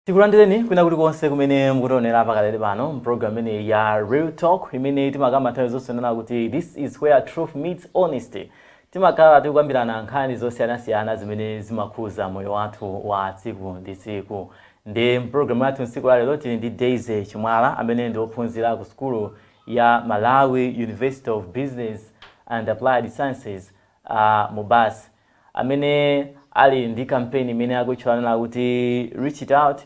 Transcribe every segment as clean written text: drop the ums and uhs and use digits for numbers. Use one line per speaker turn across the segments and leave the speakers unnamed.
Tikulandireni kwina kulikonse kumene mukutionera pakadali pano mpulogalamu imeneyi ya Real Talk, imene timakamba nthawi zonse nena kuti this is where truth meets honesty. Timakhala tikukambirana nkhani zosiyanasiyana zimene zimakhuza moyo wathu wa tsiku ndi tsiku. Ndi mpulogalamu yathu tsiku la lero tili ndi Daisy Chimwala, amene ndi wophunzira ku sukulu ya Malawi University of Business and Applied Sciences, MUBAS, amene ali ndi kampeni imene akutchula kuti "Reach It Out,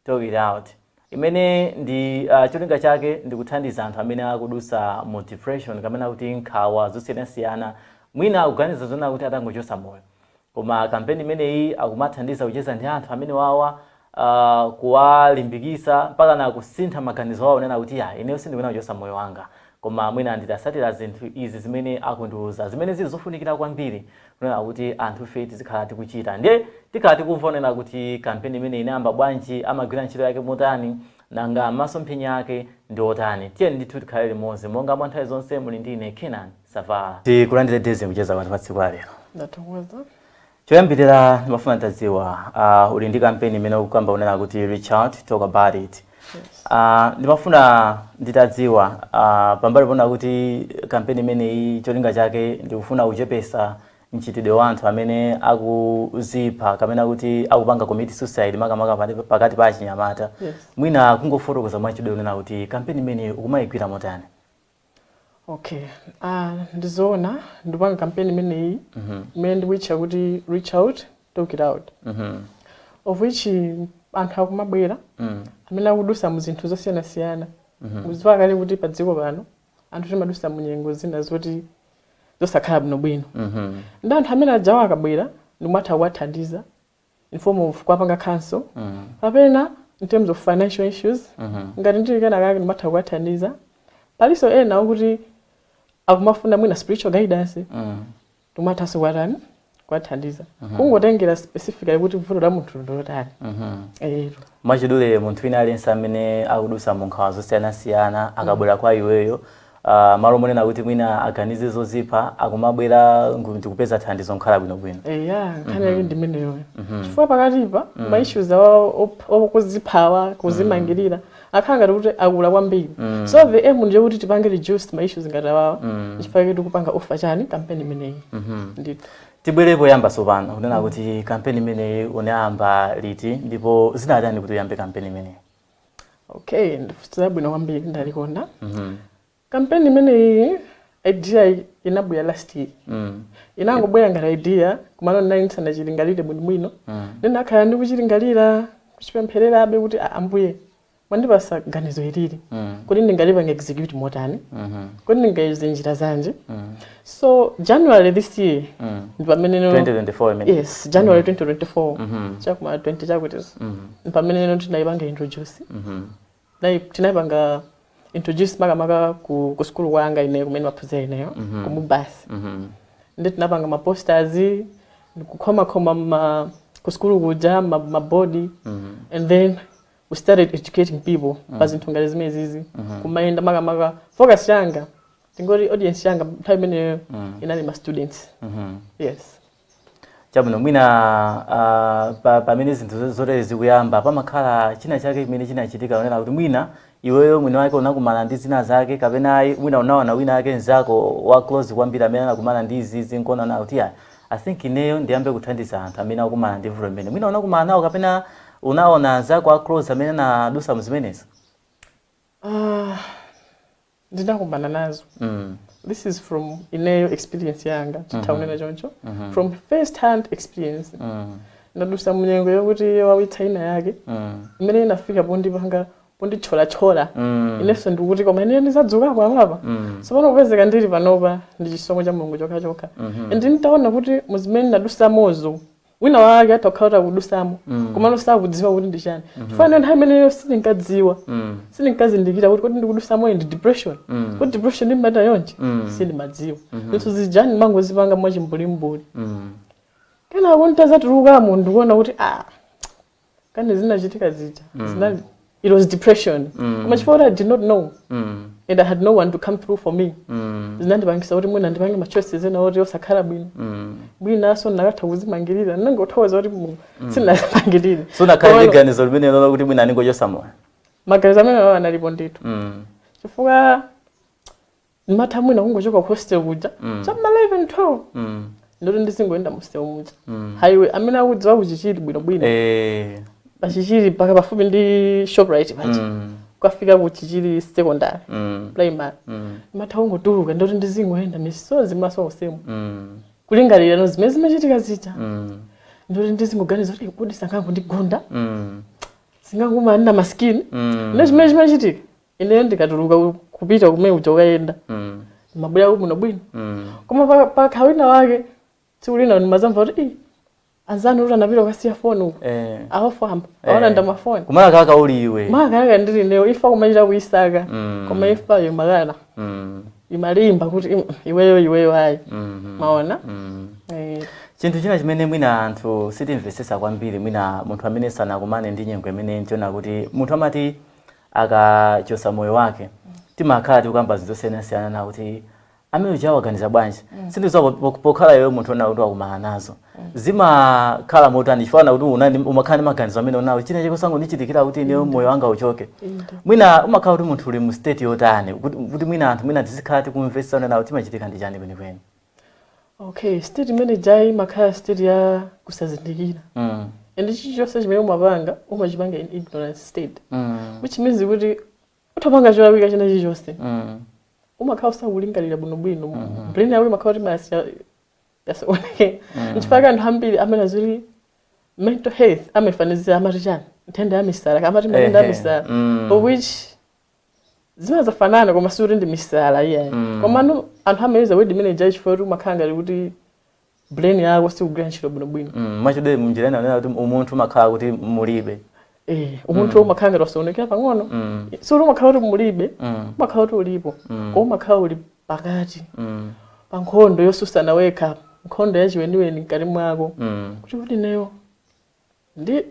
Talk It Out", imene ndi cholinga chake ndi kuthandiza anthu amene akudusa mu depression kapena kuti nkhawa zosiyanasiyana, mwina akuganiza zona kuti atangochosa moyo. Koma kampeni imeneyi akumathandiza kucheza ndi anthu amene wawa, kuwalimbikisa mpaka na kusintha maganizo awo, nena kuti, "Ya, ineyo sindikuyenera kuchosa moyo wanga, koma mwina nditasatira zinthu izi zimene akundiuza, zimene zili zofunikira kwambiri kunena kuti anthu ife tizikhala tikuchita." Ndiye tikhala tikumva kunena kuti kampeni imene inayamba bwanji, amagwira ntchito yake motani, nanga masomphenya ake ndi otani. Tiye ndithu tikhale limodzi monga mwa nthawi zonse. Muli ndi ine, Kenan Savala. Tikulandire, Daisy, kucheza kwathu pa tsiku la lero.
Ndathokoza.
Choyambirira ndimafuna ntadziwa, uli ndi kampeni imene ukukamba unena kuti "Reach Out, Talk About It".
Yes.
Ndimafuna nditadziwa, pambali pona kuti kampeni imeneyi cholinga chake ndikufuna kuchepesa mchitidwe wa anthu amene akuzipha kapena kuti akupanga commit suicide, makamaka pakati pa achinyamata, mwina kungofotokoza mwachidule unena kuti kampeni imeneyi ukumayigwira motani?
Okay, ndizoona, ndipanga kampeni imeneyi imene ndikuitcha kuti "Reach Out, Talk It Out", of which anthu akumabwera amene akudusa mu zinthu zosiyanasiyana. Mudziwa kale kuti pa dziko pano anthu timadusa mu nyengo zina zoti zosakhala bwinobwino. Ndi anthu amene ajawo akabwera, ndikumatha kuwathandiza in form of kuwapanga counsel kapena in terms of financial issues. Ngati ndili kena kake, ndimatha kuwathandiza. Palinso ena okuti akumafuna mwina spiritual guidance, timathanso kuwatani, kuwathandiza, kungotengera specifically kuti vuto la munthu ndilotani. Ero.
Mwachidule, munthu wina aliyense amene akudusa mu nkhawa zosiyanasiyana akabwera kwa iweyo, malo monena kuti mwina aganize zozipha, akumabwera ndikupeza thandizo nkhala bwinobwino.
Eya, nkhani yake ndimeneyoyo, chifukwa pakatipa ma issues awa okuziphawa, kuzimangirira, akhala ngati kuti akula kwambiri. So the aim ndiye kuti tipange reduce ma issues ngati awawa. Chifukwa chake tikupanga offer chani, kampeni imeneyi ndithu.
Tibwere poyamba tsopano kunena kuti kampeni imeneyi unayamba liti, ndipo zinatani kuti uyambe kampeni imeneyi?
Okay, ndifunso bwino kwambiri, ndalikonda. Kampeni imeneyi idea inabwera last year. Inangobwera ngati idea, kumano ndinali ndisanachilingalire bwinobwino. Ndinakhala ndikuchilingalira, kuchipemphererabe kuti, "Ah, Ambuye, mwandipasa ganizo ilili, kuti ndingalipanga execute motani? Kuti ndingayuze njira zanji?" So January this year ndi pamene
2024 imene?
Yes, January 2024, chakuma 20 chakuti, ndi pamene tinayipanga introduce. Tinayipanga introduce makamaka ku skulu kwanga ineyo, kumene maphunzira ineyo, ku MUBAS. Ndi tinapanga ma posters, ndikukhomakhoma ma ku skulu kuja, mabodi, and then we started educating people pa zinthu ngati zimene zizi. Kumayenda, makamaka focus yanga, tingoti audience yanga nthawi imeneyo inali ma students. Yes.
Chabwino. Mwina pamene zinthu zotere zikuyamba, pamakhala china chake chimene chinachitika kunena kuti mwina iweyo mwini wake unakumana ndi zina zake, kapena ayi, mwina unaona wina ake mzako wa close kwambiri amene anakumana ndi izizi, nkuona na kuti, "Yeah, I think ineyo ndiyambe kuthandiza anthu amene akumana ndi vuto limene mwina unakumana nawo," kapena unaona anzako a close amene anadusa mzimenezi?
Ndinakumana nazo. This is from ineyo experience yanga, titha kunena choncho, from first hand experience. Ndadusa munyengo yokuti wawitsa ina yake imene inafika pondipanga, pondithyolathyola. Inenso ndikuti, koma ine ndizadzukapo apapa? Tsopano kupezeka ndili panopa ndi chisomo cha Mulungu chokhachokha. And nditaona kuti muzimene ndadusamozo, wina wake atha kukhala kuti akudusamo, komano sakudziwa kuti ndi chani, chifukwa ine nthawi imeneyo sindinkadziwa, sindinkazindikira kuti ndikudusamo ndi depression, kuti depression imata yonje. Sindimadziwa zinthu zijani, ndimangozipanga mwachimbulimbuli. Kenako ntazatulukamo, ndikuona kuti, ah, kani zinachitika zija zinali It was depression, koma chifukwa kuti I did not know and I had no one to come through for me, zinandipangisa kuti mwina ndipange ma choices ena oti osakhala bwino. Mwinaso ndakatha kuzimangirira, ndinangothokoza kuti Mulungu sindinazimangirire.
Sunakhale ndi ganizo limene lolo kuti mwina ningochosa moyo?
Maganizo amene awo analipo ndithu, chifukwa ndimatha mwina kungochoka ku hostel kuja cham'ma 11, 12, ndoti ndizingoyenda mu muja, highway, amene akudziwa kuChichiri bwinobwino, paChichiri paka pafupi ndi Shoprite paja, kukafika ku Chichiri Secondary, Primary, ndimatha kungotuluka, ndoti ndizingoyenda misozi maso osemu, kulingalira no zimene zimachitika zija, ndoti ndizingoganiza kuti kodi sangangondigunda, singangumani masikini? Ine chimene chimachitika, ineyo ndikatuluka kupita kumene kuja kukayenda, mabwera bwino bwino. Koma pakhawina wake tsiku lina ndimazamva kuti, "Ii, anzanu kuti anapita kukasiya foni uko, awafamba, awalanda mafoni."
Kumalakaka uli iwe.
Makalaka ndili neyo, ifa kumachita kuyisaka, koma ifayo imakana, imalimba kuti, iweyo, iweyo ayi." Maona? Eh.
Chinthu china chimene mwina anthu sitimvesesa kwambiri, mwina munthu amene sanakumane ndi nyengo imene, nchiona kuti munthu amati akachosa moyo wake, timakhala tikukamba zinthu zosiyanasiyana na kuti amene uja waganiza bwanji. Sindizowa pokhala iwe munthu ona kuti wakumana nazo, zimakhala motani? Chifukwa kuti umakhala ndi maganizo amene unawo, china chikusangondichitikira kuti ineyo moyo wanga uchoke. Mwina umakhala kuti munthu uli mu state yotani, kuti mwina anthu mwina tizikhala tikumvesana nawo timachitika ndi chani kwenikweni?
Okay, state imene jayi imakhala state ya kusazindikira, and chilichonse chimene umapanga umachipanga in ignorance state, which means kuti utapanga cholakwika china chilichonse, umakhala usakulingalira bwinobwino, brain yako imakhala kuti basi yasokonekera. Nchifukwa anthu ambiri amene azoti mental health amafanizira, amati chani, nthenda ya misala, amati matenda ya misala, of which zimazafanana, koma sikuti ndi misala iyayi. Komano anthu amayeza word imene jayi chifukwa kuti umakhala ngati kuti brain yako sikugwira ntchito bwinobwino.
Mwachidule munjira ina unena kuti umunthu umakhala kuti mulibe.
Eh, umunthu umakhala ngati wasokonekera pang'ono. Sikuti umakhala kuti mulibe, umakhala kuti ulipo, koma umakhala uli pakati pa nkhondo yosusana wekha, nkhondo yachiweniweni mkati mwako, kuti ineyo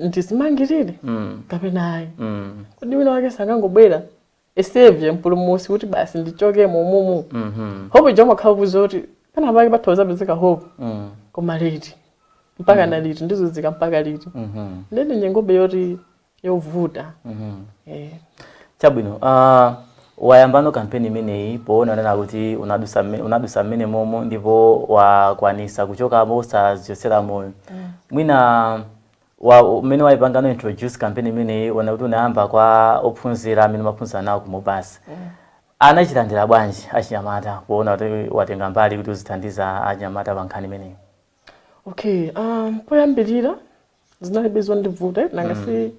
ndizimangirire kapena ayi? Kodi wina wake sangangobwera, a savior, mpulumutsi, kuti basi ndichoke momumu? Hope ija umakhala kuza kuti pena pake patha zapezeka hope, koma liti? Mpaka na liti? Ndizunzika mpaka liti? Ndeni nyengobe yoti yovuta. Eh.
Chabwino, wayambano kampeni imeneyi poona nena kuti unadusa mmene momo ndipo wakwanisa kuchokamo osazichotsera moyo. Mwina umene wayipangano introduce kampeni imeneyi, ona kuti unayamba kwa ophunzira amene umaphunzira nawo ku MUBAS. Anachilandira bwanji achinyamata poona kuti watenga mbali kuti uzithandiza achinyamata pa nkhani imeneyi?
Okay, poyambirira zinalibe zondivuta, nanga si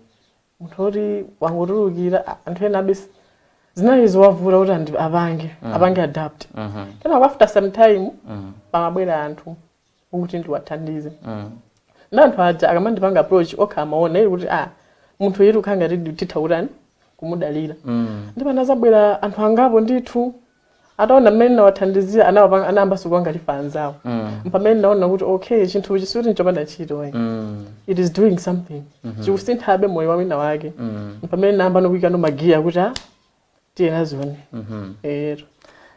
munthu woti wangotulukira, anthu ena abe zinali zowavuta kuti apange adapt. Kenako after some time pamabwera anthu okuti ndiwathandize, ndi anthu aja akamandipanga approach, okha amaona ili kuti, ah, munthu yetu ukhala ngati titha kutani, kumudalira. Ndipo anazabwera anthu angapo ndithu, ataona mmene nawathandizira, anayambanso kupanga refer anzawo. Pamene naona kuti okay, chinthu chisuti nchopanda ntchito ayi, it is doing something, chikusinthabe moyo wa wina wake. Pamene nayamba nokuyikano magiya kuti, ah, tiye nazone. Ero.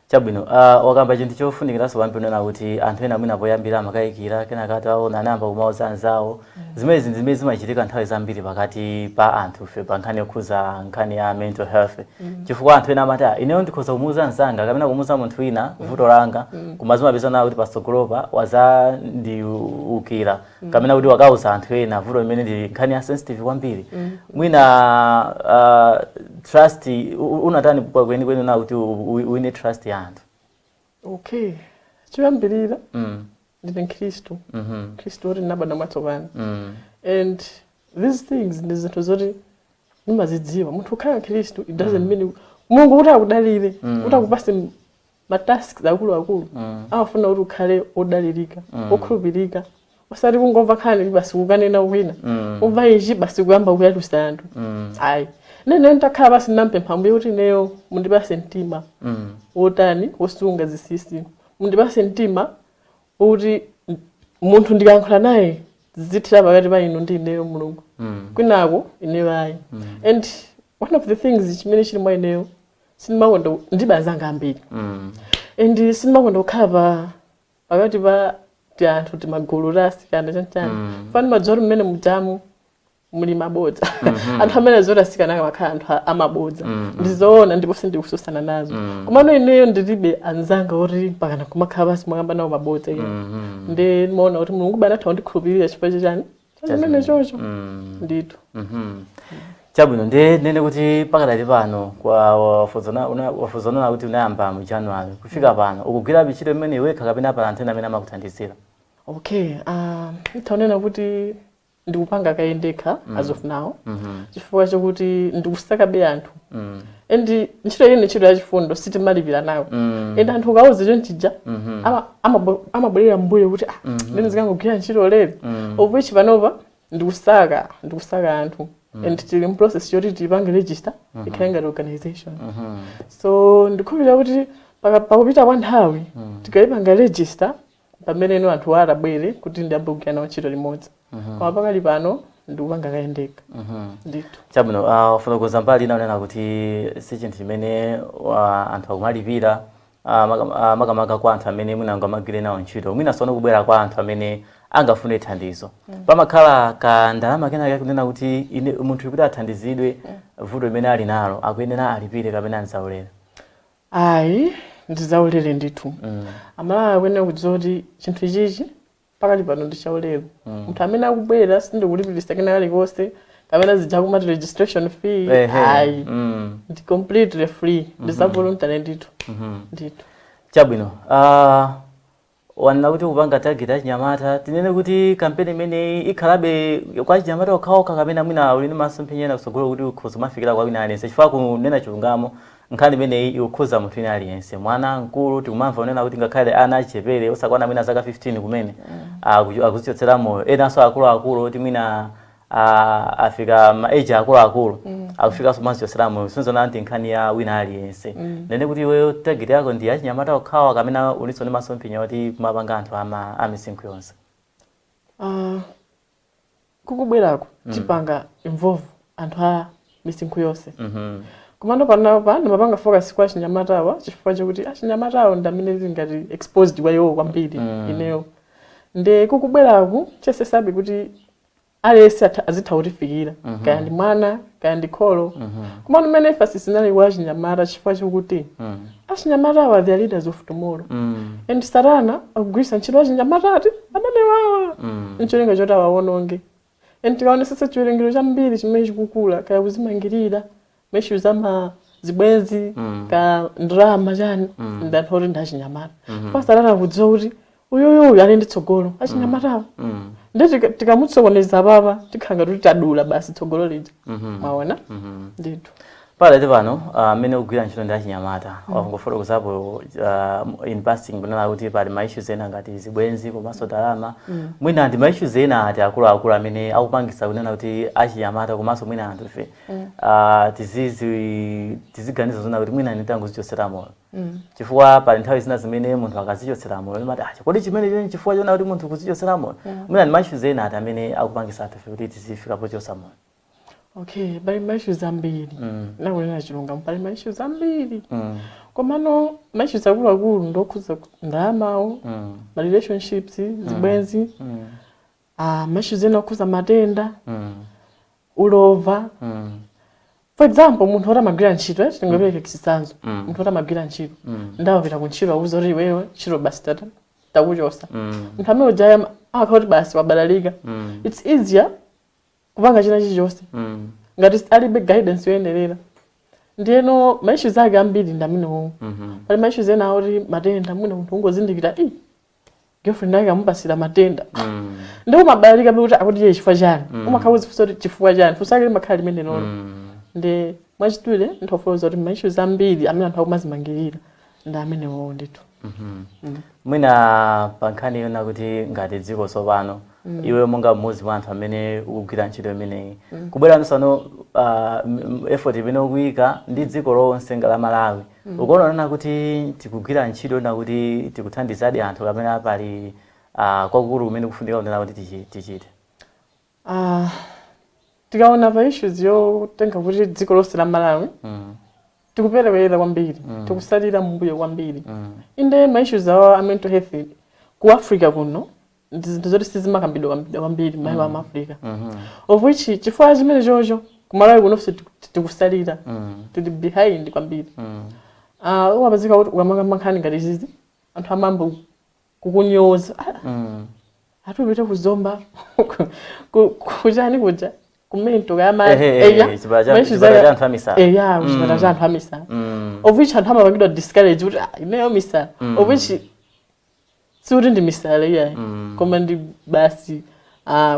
Chabwino, wakamba chinthu chofunikiranso kwambiri, unena kuti anthu ena mwina poyambira amakayikira, kenaka ataona anayamba kumauza anzawo. Zimene zinthu zimene zimachitika nthawi zambiri pakati pa anthu fe pa nkhani yokhuza nkhani ya mental health, chifukwa anthu ena amati, "Ah, ineyo ndikhoza kumuuza mnzanga kapena kumuuza munthu wina vuto langa," koma zimapeza nawo kuti patsogolopa wazandiukira kapena kuti wakauza anthu ena vuto limene ndi nkhani ya sensitive kwambiri. Mwina trust unatani kwenikweni na kuti uwine trust ya anthu?
Okay, choyambirira, ndine Mkhristu, Mkhristu woti ndinabadwa mwatsopano, and these things ndi zinthu zoti ndimazidziwa. Munthu kukhala Mkhristu, it doesn't mean Mulungu kuti akudalire, kuti akupase ma tasks akuluakulu, amafuna kuti ukhale wodalirika, wokhulupirika, osati kungomva nkhani basi kukanena wina, kumva ichi basi kuyamba kuyalusa anthu, ayi. Nene nditakhala basi, ndinampempha Ambuye kuti ineyo mundipase mtima wotani, wosunga zinsinsi, mundipase mtima wokuti munthu ndikayankhula naye zithira pakati pa inu ndi ineyo Mulungu, kwinako ineyo ayi. And One of the things chimene chili mwa ineyo, sindimakonda, ndibe anzanga ambiri and sindimakonda kukhala pa pakati pa ti anthu, timagulu ta asikana chanchani. Fani madziwa kuti mmene mujamu muli mabodza. Anthu amene azoti asikana amakhala anthu amabodza, ndizoona ndipo sindikususana nazo. Komano ineyo ndilibe anzanga oti mpakana kumakhala pasi mwakamba nawo mabodza ine. Ndi ndimaona kuti Mulungu banatha kundikhulupirira chifukwa chachani, chachimene chocho ndithu.
Chabwino, ndi nene kuti pakadali pano kwa wafuzonana kuti unayamba mu January kufika pano, ukugwira ntchito imene wekha kapena pala anthu ena amene amakuthandizira?
Okay, ntaonena kuti ndikupanga kaye ndekha as of now, chifukwa chokuti ndikusakabe anthu. And ntchito iyi ndi ntchito yachifundo, sitimalipira nayo. And anthu ukauze chonchija amabwerera mbuyo kuti, "Ah, ndine zikangogwira ntchito lero?" Of which panopa ndikusaka anthu and tili mu process yoti tipange register, ikhale ngati organization. So ndikhulupirira kuti pakupita kwa nthawi tikayipanga register, pamene ino anthu atabwere kuti ndiyambe kugwira nawo ntchito limodzi. Koma pakali pano ndikupanga kaye ndekha ndithu.
Chabwino, fotokoza mbali ina unena kuti si chinthu chimene anthu akumalipira, makamaka kwa anthu amene mwina angamagwire nawo ntchito, mwina sono kubwera kwa anthu amene angafune thandizo, pamakhala ka ndalama kenaka kunena kuti ine munthu kuti athandizidwe vuto limene ali nalo akuyenera alipire, kapena nzaulere?
Ayi, ndizaulere ndithu. Amalawi akuyenera kudziwa kuti chinthu ichichi pakali pano ndi chaulere. Munthu amene akubwera sindikulipirisa kena kalikonse kapena zija kumati registration fee. Ayi, ndi completely free, ndi za voluntary ndithu, ndithu.
Chabwino, wanena kuti kupanga target achinyamata. Tinene kuti kampeni imeneyi ikhalabe kwa achinyamata okhaokha, kapena mwina uli ndi masomphenya ena kutsogolo kuti ukhoza kumafikira kwa wina aliyense? Chifukwa kunena chilungamo, nkhani imeneyi ikukhuza munthu wina aliyense, mwana, mkulu. Tikumamva kunena kuti ngakhale ana achepere osakwana mwina zaka 15 kumene akuzichotsera moyo, enanso akuluakulu oti mwina afika ma age akuluakulu akufikanso mazichotsera moyo. Sinzona nti nkhani ya wina aliyense. Nene kuti iweyo target yako ndi achinyamata okhawa, kapena ulinso ndi masomphenya oti kumapanga anthu ama amisinkhu yonse?
Kukubwerako tipanga involve anthu a misinkhu yonse. Komano panopa ndimapanga focus kwa achinyamatawa chifukwa chokuti achinyamatawo ndi amene zili ngati exposed kwa iwo kwambiri. Ineyo ndi kukubweraku chesesabe kuti aliyense azitha kutifikira, kaya ndi mwana, kaya ndi kholo. Komano mmene emphasis inali kwa achinyamata chifukwa chokuti achinyamatawa, they are leaders of tomorrow. And Satana akugwiritsa ntchito achinyamatati amene wawa ncholinga choti awawononge. And tikaonesesa chiwerengero chambiri chimene chikukula, kaya kuzimangirira, ma issues ama zibwenzi, ka ndalama chani, ndi anthu oti ndi achinyamata. Kwa Satana akudziwa kuti uyuyuyu ali ndi tsogolo, achinyamatawo. Ndi tikamutsokoneza papa, tikhala ngati kuti tadula basi tsogolo lija. Mwaona ndithu.
Pakati pano amene ukugwira ntchito ndi achinyamata, wangofotokozapo in passing kunena kuti pali ma issues ena ngati zibwenzi komanso ndalama. Mwina ndi ma issues ena ati akuluakulu amene akupangisa kunena kuti achinyamata komanso mwina anthu ife tiziganiza zona kuti mwina nditangozichotsera moyo? Chifukwa pali nthawi zina zimene munthu akazichotsera moyo limati, "Ah, kodi chimene chili chifukwa chona kuti munthu kuzichotsera moyo?" Mwina ndi ma issues ena ati amene akupangisa anthu ife kuti tizifika pochosa moyo?
Okay, pali ma issues ambiri. Nakunena chilungamo, pali ma issues ambiri. Komano ma issues akuluakulu ndokhuza ndalamawo, ma relationships, zibwenzi, ma issues ena okhuza matenda, ulova. For example, munthu oti amagwira ntchito, tingopereka chitsanzo. Munthu oti amagwira ntchito, ndawapita ku ntchito, akuuza kuti iweyo ntchito basi tata takuchosa. Munthu amene ujaya amakhala kuti basi wabalalika. It's easier kupanga china chilichonse ngati alibe guidance yoyenerera. Ndiyeno ma issues ake ambiri ndi amenewo. Pali ma issues ena oti matenda, mwina munthu ungozindikira i girlfriend yake amupasira matenda, ndi umabalalika kuti akuti iye chifukwa chani. Umakhala uzifunsa kuti chifukwa chani, funso lake limakhala limene lolo. Ndi mwachidule nthofotoza kuti ma issues ambiri amene anthu akumazimangirira ndi amenewo ndithu.
Mwina pa nkhani yona kuti ngati dziko tsopano, iwe monga mmodzi mwa anthu amene ukugwira ntchito imeneyi, kubwera nsano effort imene ukuyika ndi dziko lonse la Malawi, ukuona nana kuti tikugwira ntchito na kuti tikuthandizadi anthu, kapena pali kwakukulu kumene kufunika kunena kuti tichite?
Ah, Tikaona pa issues yotenga kuti dziko lonse la Malawi, tikuperewera kwambiri, tikusalira mbuyo kwambiri. Inde, ma issues awa a mental health ku Africa kuno ndi zinthu zoti sizimakambidwa kambidwa kwambiri maiko ama Africa, of which chifukwa chimene chocho ku Malawi kunonso tikusalira, tili behind kwambiri. Umapezeka kuti ukamakamba nkhani ngati izizi, anthu amambo kukunyoza. "Ah, atupita kuzomba kuchani kuja ku mental kayama."
Ehe, chipatala cha anthu amisala.
Eya, kuchipatala cha anthu amisala, of which anthu amapangidwa discourage kuti, "Ah, ineyo misala," of which sikuti ndi misala iyayi, koma ndi basi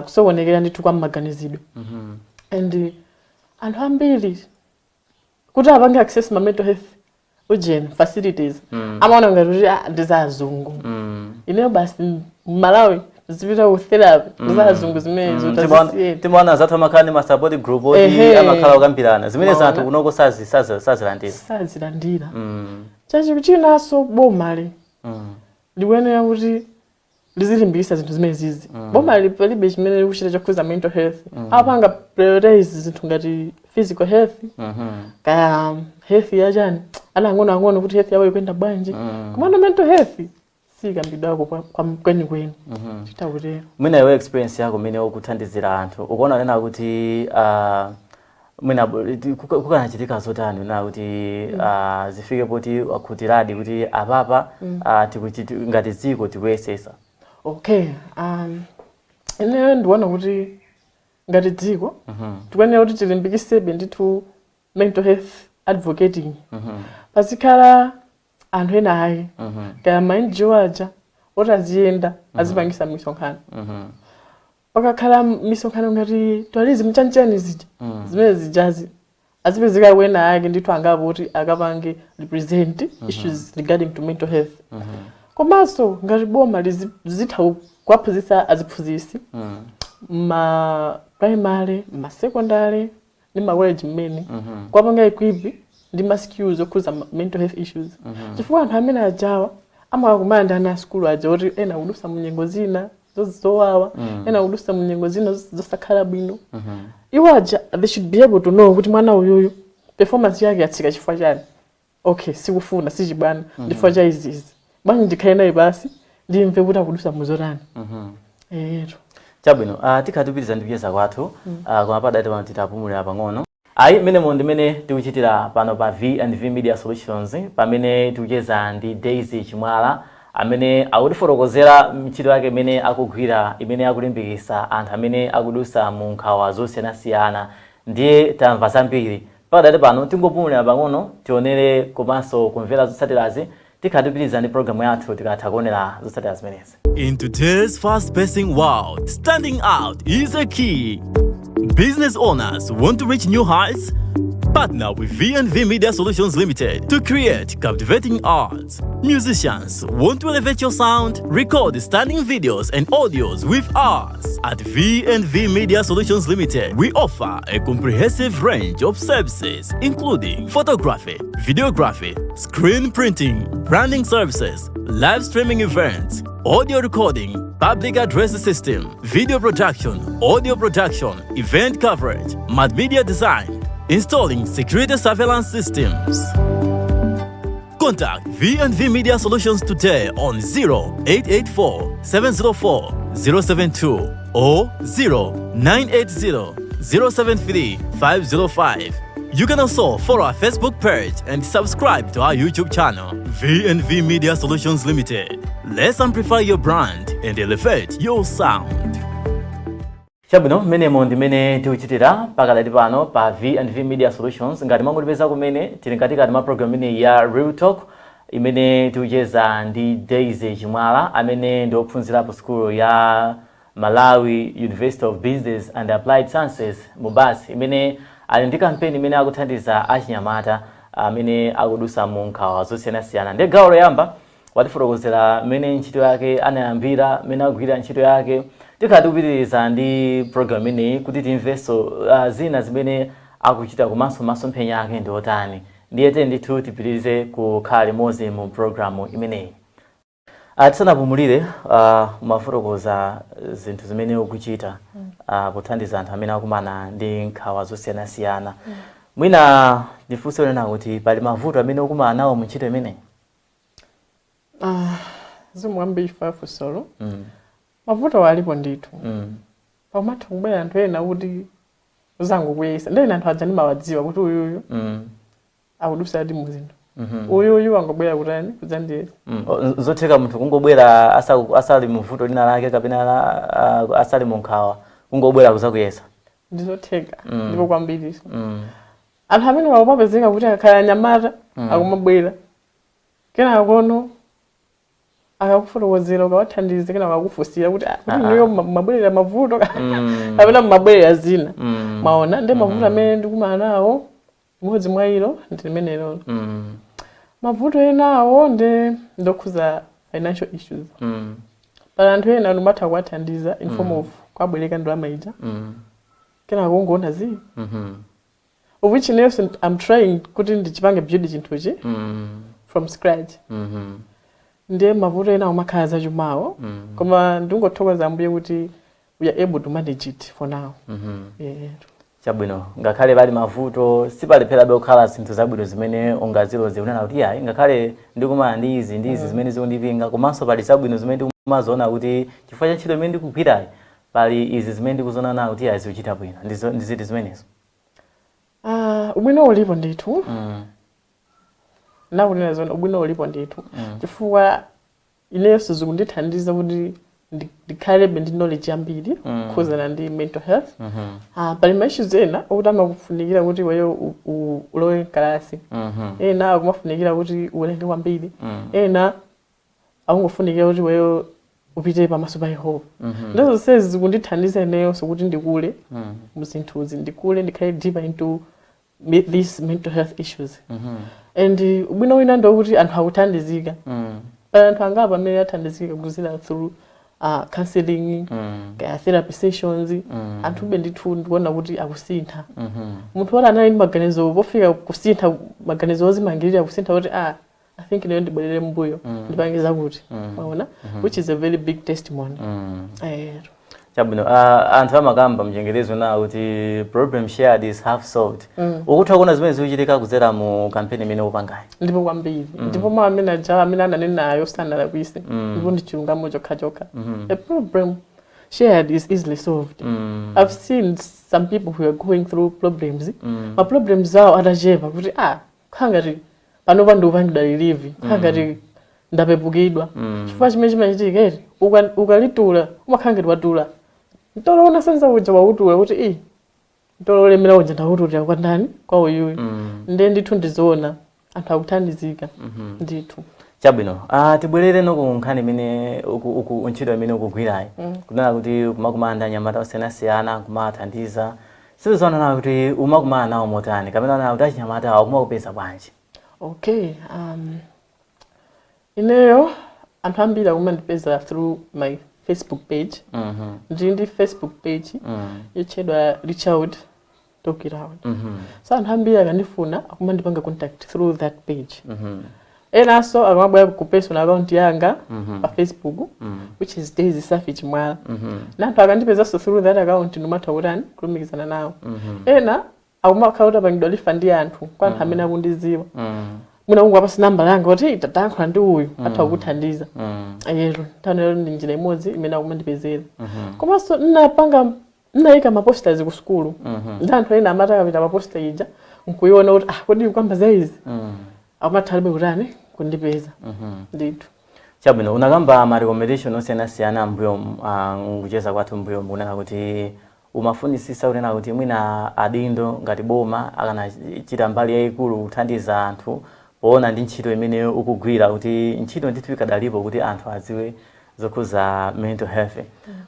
kusokonekera ndithu kwa maganizidwe. And anthu ambiri kuti apange access ma mental health ujeni facilities, amaona ngati kuti, "Ah, ndizazungu. Ineyo basi Malawi zipita ku therapy, ndizazungu zimenezo." Tazisiyeni.
Timaona zathu amakhala ndi ma support group oti amakhala okambirana zimene
Maona.
Anthu kunoko sazilandira.
Sazilandira. Chachinanso, bomali likuyenera kuti lizilimbikitsa zinthu zimene zizi. Boma palibe chimene likuchita chokhuza mental health. Apanga prioritize zinthu ngati physical health, kaya health yachani, ana ang'onoang'ono kuti health yawo ikuyenda bwanji, komano mental health sikambidwako kwenikweni, titakutero.
Mwina iwe experience yako imene ukuthandizira anthu, ukuona nena kuti mwina kukanachitika zotani nena kuti zifike poti wakhutiradi kuti apapa ngati dziko tikuyesesa?
Okay, ineyo ndikuona kuti ngati dziko tikuyenera kuti tilimbikitsebe ndithu mental health advocating. Pazikhala anthu ena ake, kaya ma NGO aja, oti aziyenda azipangisa misonkhano. Pakakhala misonkhano ngati tourism chanchani zija, zimene zijazi, azipezeka wena ake ndithu angapo kuti akapange represent issues regarding to mental health. Komanso ngati boma zitha kuwaphunzitsa aziphunzitsi ma primary, ma secondary ndi ma college mmene, kuwapanga equip ndi ma skills okhuza mental health issues, chifukwa anthu amene ajawa amakakumana ndi ana a sukulu aja oti ena akudusa mu nyengo zina zowawa, ena akudusa mu nyengo zina zosakhala bwino. Iwo aja, they should be able to know kuti mwana uyuyu performance yake yatsika chifukwa chani. Okay, sikufuna sichibwana, ndifukwa cha izizi, bwanji ndikhale naye basi ndimve kuti akudusa muzotani. Eto.
Chabwino, tikhala tipitiriza ndi kucheza kwathu, koma padati pano titapumulira pang'ono. Ayi, mmenemo ndimene tikuchitira pano pa V&V Media Solutions, pamene tikucheza ndi Daisy Chimwala amene akutifotokozera ntchito yake imene akugwira, imene akulimbikitsa anthu amene akudusa mu nkhawa zosiyanasiyana. Ndiye tamva zambiri. Pakadati pano tingopumulira pang'ono, tionere komanso kumvera zotsatirazi. Tikhala tipitiriza ndi programu yathu tikatha kuonera zotsatira zimenezi.
In today's fast-pacing world, standing out is a key. Business owners want to reach new heights? Partner with V&V Media Solutions Limited to create captivating ads. Musicians want to elevate your sound? Record stunning videos and audios with us. At V&V Media Solutions Limited, we offer a comprehensive range of services including photography, videography, screen printing, branding services, live streaming events, audio recording, public address system, video production, audio production, event coverage, multimedia design, installing security surveillance systems. Contact V&V Media Solutions today on 0884 704 072 or 0980 073 505. You can also follow our Facebook page and subscribe to our YouTube channel, V&V Media Solutions Limited. Let's amplify your brand and elevate your sound.
Chabwino, mmenemo ndimene tikuchitira pakadali pano pa V&V Media Solutions. Ngati mwangotipeza kumene, tili mkatikati mwa program imeneyi ya Real Talk imene tikucheza ndi Daisy Chimwala amene ndi ophunzira ku sukulu ya Malawi University of Business and Applied Sciences, MUBAS, imene ali ndi kampeni imene akuthandiza achinyamata amene akudusa mu nkhawa zosiyanasiyana. Ndi gawo loyamba watifotokozera mmene ntchito yake anayambira, mmene akugwira ntchito yake. Tikhala tikupitiriza ndi program imeneyi kuti timvenso zina zimene akuchita komanso masomphenya ake ndi otani. Ndiye tiye ndithu tipitirize kukhala limodzi mu programu imeneyi. Tisanapumulire, umafotokoza zinthu zimene ukuchita pothandiza anthu amene akumana ndi nkhawa zosiyanasiyana. Mwina ndifunse unena kuti pali mavuto amene ukumana nawo mu ntchito imeneyi?
Ah, zikomo kwambiri funsolo. Mavuto alipo ndithu. Pamatha kubwera anthu ena kuti uzangokuyesa, ndena anthu aja ndimawadziwa kuti uyuyu akudusa ati muzinthu, uyuyu angobwera kutani, kudzandiyesa.
Zotheka munthu kungobwera asali muvuto lina lake kapena asali mu nkhawa, kungobwera kuzakuyesa?
Ndizotheka, ndipo kwambiriso. Anthu amene wakumapezeka kuti akakhala anyamata akumabwera, kenaka kono akakufotokozera, ukawathandiza, kenaka akakufunsira kuti, "Ah, kuti inuyo mumabwerera mavuto kapena mumabwerera zina?" Maona ndi mavuto amene ndikumana nawo, imodzi mwa ilo ndi limenelo. Mavuto enawo ndi ndokhuza financial issues. Pali anthu ena ndimatha kuwathandiza in form of kuwabwereka ndalama ija, kenaka kungoona zi, of which inenso I'm trying kuti ndichipange build chinthuchi from scratch. Ndiye mavuto ena amakhala zachumawo, koma ndingothokoza Ambuye kuti we are able to manage it for now. Yeah.
Chabwino, ngakhale pali mavuto, sipalepherabe kukhala zinthu zabwino zimene ungaziloze kunena kuti yayi, ngakhale ndikumana ndi izi ndi izi zimene zikundipinga, komanso pali zabwino zimene ndikumaziona kuti chifukwa cha ntchito imene ndikugwirayi, pali izi zimene ndikuziona nawo kuti yayi, zikuchita bwino. Ndiziti zimenezo?
Ah, ubwino ulipo ndithu. Nakunena zona, ubwino ulipo ndithu, chifukwa inenso zikundithandiza kuti ndikhalebe ndi knowledge yambiri kukhuzana ndi mental health. Ah, pali ma issues ena okuti amakufunikira kuti iweyo ulowe mkalasi, ena akumafunikira kuti uwerenge kwambiri, ena akungofunikira kuti iweyo upite pamaso pa Yehova. Ndizo zonsezi zikundithandiza ineyonso kuti ndikule muzinthuzi, ndikule, ndikhale deeper into these mental health issues. And ubwino wina ndokuti anthu akuthandizika. Pali anthu angapo amene athandizika kuzira through counseling, kaya therapy sessions. Anthu ndithu ndikuona kuti akusintha. Munthu woti anali ndi maganizo pofika kusintha maganizo ozimangirira, kusintha kuti, "Ah, I think ineyo ndibwerere mbuyo, ndipange zakuti," maona, which is a very big testimony.
Chabwino. Anthu amakamba mchengerezo na kuti problem shared is half solved. Ukutha kuona zimene zikuchitika kudzera mu kampeni imene upangayi?
Ndipo kwambiri. Ndipo mawu amene aja amene ananenayo sanalakwise, ndipo ndi chilungamo chokhachokha. A problem shared is easily solved. I've seen some people who are going through problems, ma problems awo atachepa, kuti, "Ah, khala ngati panopa ndikupangidwa relieve, khala ngati ndapepukidwa." Chifukwa chimene chimachitika eti, ukalitula umakhala ngati watula mtolo unasenza uja, wautula kuti i mtolo olemera uja ndawutulira kwa ndani? Kwa uyuyu. Ndiye ndithu ndizoona, anthu akuthandizika ndithu.
Chabwino. Tibwerere no ku nkhani imene uku ntchito imene ukugwirayi, kunena kuti kumakumana ndi anyamata osiyanasiyana kumathandiza. Sizoona kuti umakumana nawo motani, kapena na kuti achinyamata awo kumakupeza bwanji?
Okay, ineyo anthu ambiri akumandipeza through my Facebook page. Ndili ndi Facebook page yotchedwa Reach Out Talk It Out. So anthu ambiri akandifuna akumandipanga contact through that page. Enanso akamabwera ku personal account yanga pa Facebook, which is Daisy Safi Chimwala, na anthu akandipezanso through that account, ndimatha kutani, kulumikizana nawo. Ena akumakhala kuti apangidwa refer ndi anthu, kwa anthu amene akundiziwa, mwina kungowapasa nambala yanga kuti tatankhula ndi uyu, atha kukuthandiza. Ero nthawi ndi njira imodzi imene akumandipezera. Komanso nnapanga, nnayika ma posters ku sukulu, ndi anthu ena amati akapita pa poster ija nkuiona kuti, "Ah, kodi kukamba za izi?" Akumathalibe kutani, kundipeza ndithu.
Chabwino, unakamba ma recommendation osiyanasiyana mbuyo nkucheza kwathu mbuyo, kunena kuti umafunisisa kunena kuti mwina adindo ngati boma akanachita mbali yayikulu kuthandiza anthu poona ndi ntchito imene ukugwira, kuti ntchito ndithu ikadalipo kuti anthu adziwe zokhuza mental health.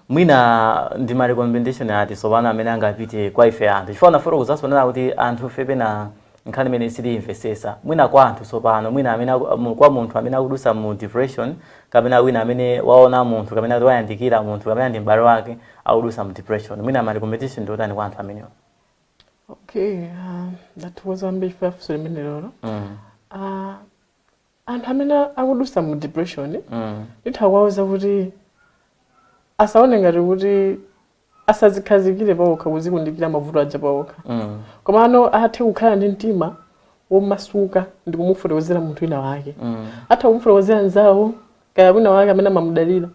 Mwina ndi ma recommendation ati tsopano amene angapite kwa ife anthu, chifukwa unafotokozanso kunena kuti anthu ife pena nkhani imene sitiyimvesesa. Mwina kwa anthu tsopano, mwina amene kwa munthu amene akudusa mu depression, kapena wina amene waona munthu, kapena kuti wayandikira munthu, kapena ndi m'bale wake akudusa mu depression, mwina ma recommendation ndi otani kwa anthu amenewa?
Okay, ndathokoza kwambiri funso limene lolo. Anthu amene akudusa mu depression, nditha kuwauza kuti asaone ngati kuti asazikhazikire pawokha kuzikundikira mavuto aja pawokha, komano athe kukhala ndi mtima womasuka ndi kumufotokozera munthu wina wake. Atha kumufotokozera nzawo kaya wina wake amene amamudalira.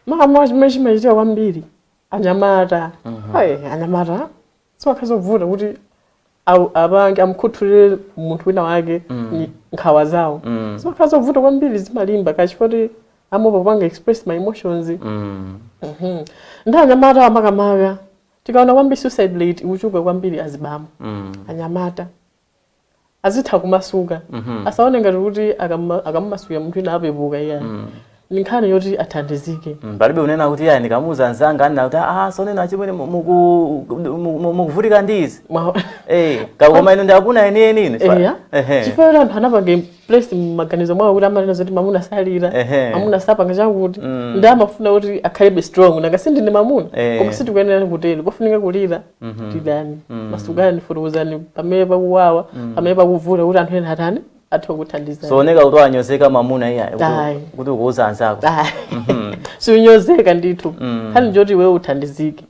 Makamaka chimene chimachitika kwambiri, anyamata. Ayi, anyamata zimakhala zovuta kuti apange amukhuthulire munthu wina wake nkhawa zawo. Zimakhala zovuta kwambiri, zimalimba kachifukwa kuti amopa kupanga express my emotions. Ndi anyamata amakamaka tikaona kwambiri suicide rate ikuchuluka kwambiri azibambo. Anyamata azitha kumasuka, asaone ngati kuti akamumasukira munthu wina apepuka, iyayi. Ndi nkhani yoti athandizike.
Palibe kunena kuti ayi, ndikamuuza anzanga anena kuti, "Ah, sonena chimwene mukuvutika ndi izi." Koma ino ndiakuna enieni ine.
Eya. Chifukwa choti anthu anapanga place m'maganizo mwawo kuti amanena zoti mamuna salira, mamuna sapanga chakuti, ndi amafuna kuti akhalebe strong, nanga sindine mamuna. Koma sitikuyenera kutero, pofunika kulira tilani, masukani, fotokozani pamene pakuwawa, pamene pakuvuta, kuti anthu ena atani, athe kukuthandizani.
Sooneka kuti wanyozeka mamuna iyayi
Ayi.
kuti ukuuza anzako.
Siunyozeka ndithu, nkhani njoti iwewe uthandizike.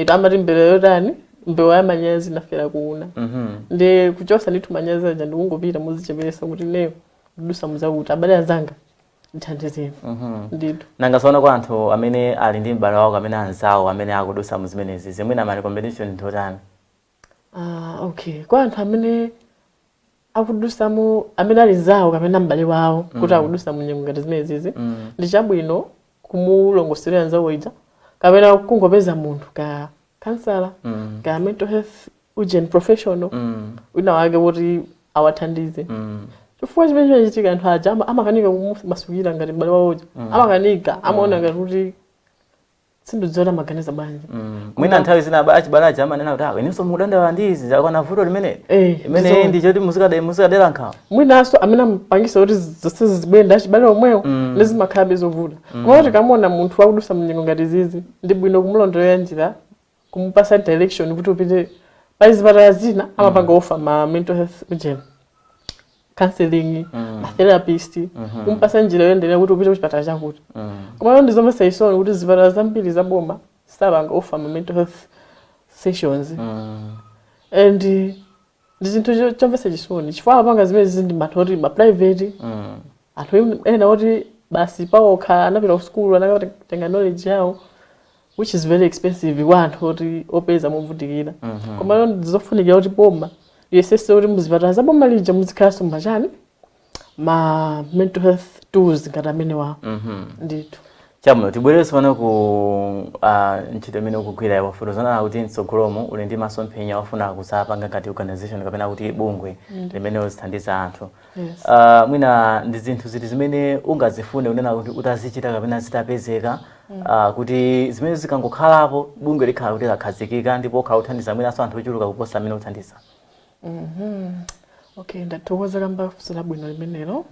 Amati mbewa yotani, mbewa ya manyazi inafera kuuna. Ndi kuchosa ndithu manyazi aja, ndikungopita muzichepesa kuti neyo ndidusa muzakuti abale anzanga, ndithandizeni ndithu.
Nanga soona kwa anthu amene ali ndi m'bale wawo amene anzawo amene akudusa mu zimenezi, zimwina ma recommendation ndi otani?
Ah, okay, kwa anthu amene akudusamo, amene ali zawo kapena m'bale wawo kuti akudusa mu nyengo ngati zimenezizi, ndi chabwino kumulongosolera nzawo ija kapena kungopeza munthu ka counselor, ka mental health urgent professional wina wake kuti awathandize, chifukwa chimene chimachitika, anthu aja amakanika kumasukira ngati m'bale wawoja, amakanika, amaona ngati kuti sindidziwa amaganiza bwanji.
Mwina nthawi zina achibale aja amanena kuti, "Ah, inenso mukudandaula ndi izi, zakwana vuto limene imene ndi choti muzikadera nkhawa."
Mwinanso amene amapangisa kuti zonse zibwenda achibale omwewo, ndi zimakhalabe zovuta. Koma kuti kamona munthu akudusa mnyengo ngati zizi, ndi bwino kumulondolera njira, kumupasa direction kuti upite pali zipatala zina amapanga offer ma mental health ujeni counseling, ma therapist, kumupasa njira yoyenderera kuti upite kuchipatala chakuti. Koma ndi zomvetsa chisoni kuti zipatala zambiri zaboma sapanga offer ma mental health sessions, and ndi chinthu chomvetsa chisoni chifukwa amapanga zimene ndi anthu oti ma private, anthu ena oti basi pawokha anapita ku school, anakatenga knowledge yawo, which is very expensive kwa anthu oti opeza movutikira. Koma ndizofunikira kuti boma liyesese kuti muzipatala za boma lija muzikhalanso machani, ma mental health tools ngati amene wawo ndithu.
Chabwino, tibwererenso pano ku ntchito imene ukugwira. Wafotokozana kuti mtsogolomo uli ndi masomphenya, wafuna kuzapanga ngati organization kapena kuti bungwe limene uzithandiza anthu.
Yes.
Mwina ndi zinthu ziti zimene ungazifune kunena kuti utazichita kapena zitapezeka, kuti zimene zikangokhalapo bungwe likhala kuti lakhazikika ndipo ukhala kuthandiza mwinanso anthu ochuluka kuposa amene uthandiza?
Okay, ndathokoza kamba funso labwino limenelo.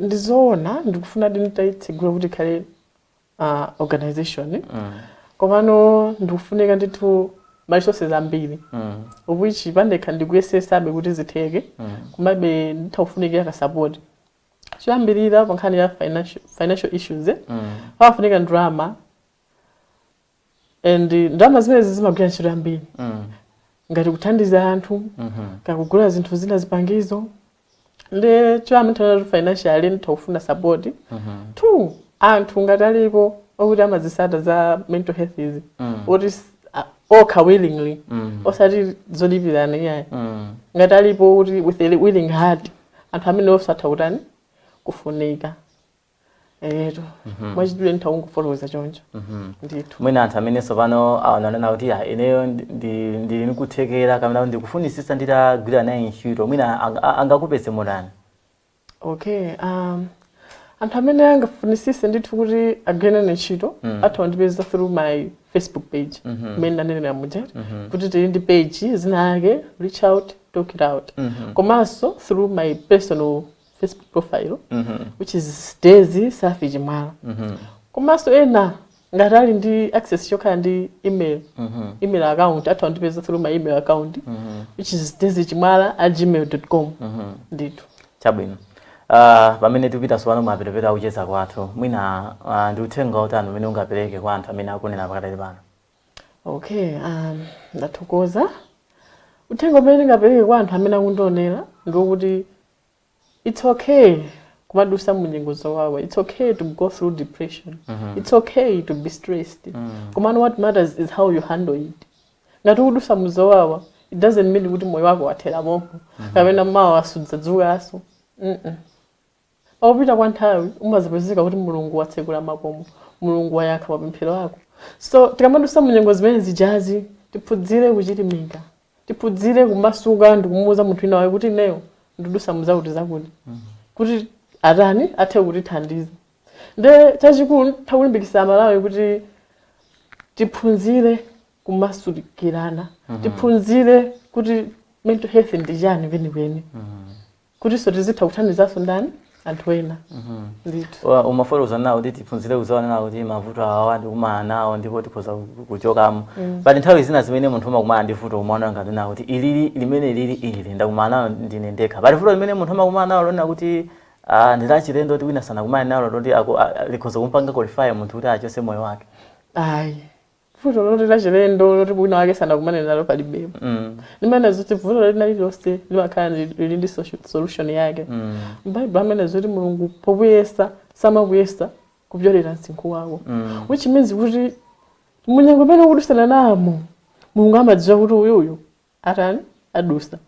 Ndizoona, ndikufuna nditayitsegula kuti ikhale organization, komano ndikufunika ndithu ma resources ambiri, of which pandekha ndikuyesesabe kuti zitheke, komabe nditha kufunikira ka support. Choyambirira, pa nkhani ya financial issues, pamafunika ndalama, and ndalama zimenezi zimagwira ntchito yambiri, ngati kuthandiza anthu, kakugula zinthu zina, zipangizo. Ndi choyamba nditha financially nditha kufuna support. Two, anthu ngati alipo okuti amazisata za mental health izi, oti okha willingly, osati zolipirana iyayi, ngati alipo kuti with a willing heart, anthu amene osatha kutani, kufunika eto. Mwachidule nditha kungofotokoza choncho ndithu.
Mwina anthu amene tsopano awananena kuti, "Ah, ineyo ndili ndikuthekera kapena kuti ndikufunisisa nditagwira naye ntchito," mwina angakupeze motani?
Okay, anthu amene angafunisise ndithu kuti agwire nane ntchito atha kundipeza through my Facebook page imene ndanenera muja kuti tili ndi page zina yake Reach Out Talk It Out, komanso through my personal Facebook profile, which is Daisy Safi Chimwala. Komanso ena ngati ali ndi access yokhala ndi email account, atha kundipeza through my email account, which is daisychimwala@gmail.com ndithu.
Chabwino. Pamene tikupita tsopano mapetapeta akucheza kwathu, mwina ndi uthenga otani umene ungapereke kwa anthu amene akunena pakatali pano?
Okay, ndathokoza. Uthenga umene ndingapereke kwa anthu amene akundionera ndikuti it's okay kumadusa munyengo zowawa. It's okay to go through depression. It's okay to be stressed. Komano what matters is how you handle it. Ngati ukudusa muzowawa, it doesn't mean kuti moyo wako wathera pompo kapena mawa sudzadzukanso. Pakupita kwa nthawi umazipezeka kuti Mulungu watsekula makomo, Mulungu wayankha mapemphero ako. So tikamadusa munyengo zimene zijazi, tiphunzire kuchilimika, tiphunzire kumasuka ndi kumuwuza munthu wina wake kuti ineyo ndidusa muzakuti zakuti, kuti atani, athe kutithandiza. Nde chachikulu takulimbikitsa Amalawi kuti tiphunzire kumasulikirana, tiphunzire kuti mental health ndi chani kwenikweni, kuti so tizitha kuthandizanso ndani, anthu ena ndithu.
Umafotokoza nawo kuti tiphunzire kuzaona kuti mavuto awa ndikumana nawo ndipo tikhoza kuchokamo. Pali nthawi zina zimene munthu umakumana ndi vuto, umaona ngati nawo kuti ilili limene lili ili ndakumana nalo ndine ndekha. Pali vuto limene munthu amakumana nalo lona kuti ndilachilendo, kuti wina sanakumane nalo, loti likhoza kumpanga qualify munthu kuti achose moyo wake?
Ayi, vuto loti lachilendo loti wina wake sanakumane nalo palibepo. Limene zoti vuto lina lililonse limakhala lili ndi solution yake. Mbaibulo amene zoti Mulungu pokuyesa samakuyesa kupyolera msinkhu wako, which means kuti munyengo imene ukudusana namo, Mulungu amadziwa kuti uyuyu atani, adusa,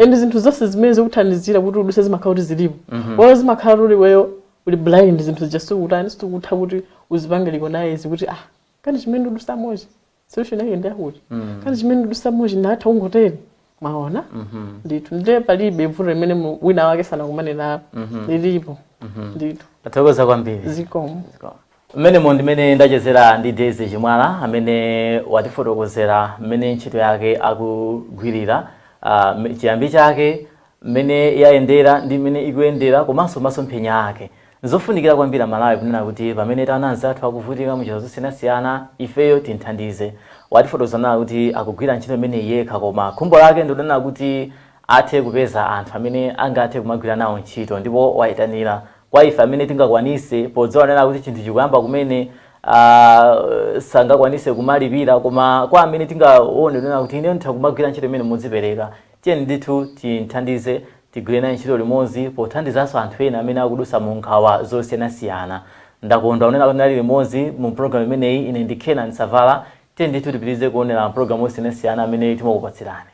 and zinthu zonse zimene zikuthandizira kuti uduse zimakhala kuti zilipo. Walo zimakhala kuti iweyo uli blind, zinthu zija sikutani, sikutha kuti uzipange recognize kuti ah, kani chimene ndidusamochi solution yake ndiyakuti, kani chimene ndidusamochi ndatha kungotere. Mwaona ndithu. Ndiye palibe vuto limene wina wake sanakumane nalo, lilipo ndithu.
Tathokoza kwambiri.
Zikomo.
Mmenemo ndimene ndachezera ndi Daisy Chimwala, amene watifotokozera mmene ntchito yake akugwirira, chiyambi chake, mmene yayendera ndi mmene ikuyendera, komanso masomphenya ake. Nzofunikira kwambiri Amalawi kunena kuti pamene taona anzathu akuvutika munjira zosiyanasiyana, ifeyo tinthandize. Watifotokoza nawo kuti akugwira ntchito imene yekha, koma khumbo lake ndikunena kuti athe kupeza anthu amene angathe kumagwira nawo ntchito, ndipo wayitanira kwa ife amene tingakwanise, podziwa nena kuti chinthu chikuyamba kumene, sangakwanise kumalipira, koma kwa amene tingaone kunena kuti ine nditha kumagwira ntchito imene mudzipereka, tiyeni ndithu tinthandize, tigwire naye ntchito limodzi pothandizanso anthu ena amene akudusa mu nkhawa zosiyanasiyana. Ndakondwa kunena kuti nali limodzi mu program imeneyi. Ine ndi Kenan Savala. Tiyeni ndithu tipitirize kuonera program osiyanasiyana amene timakupatsirani.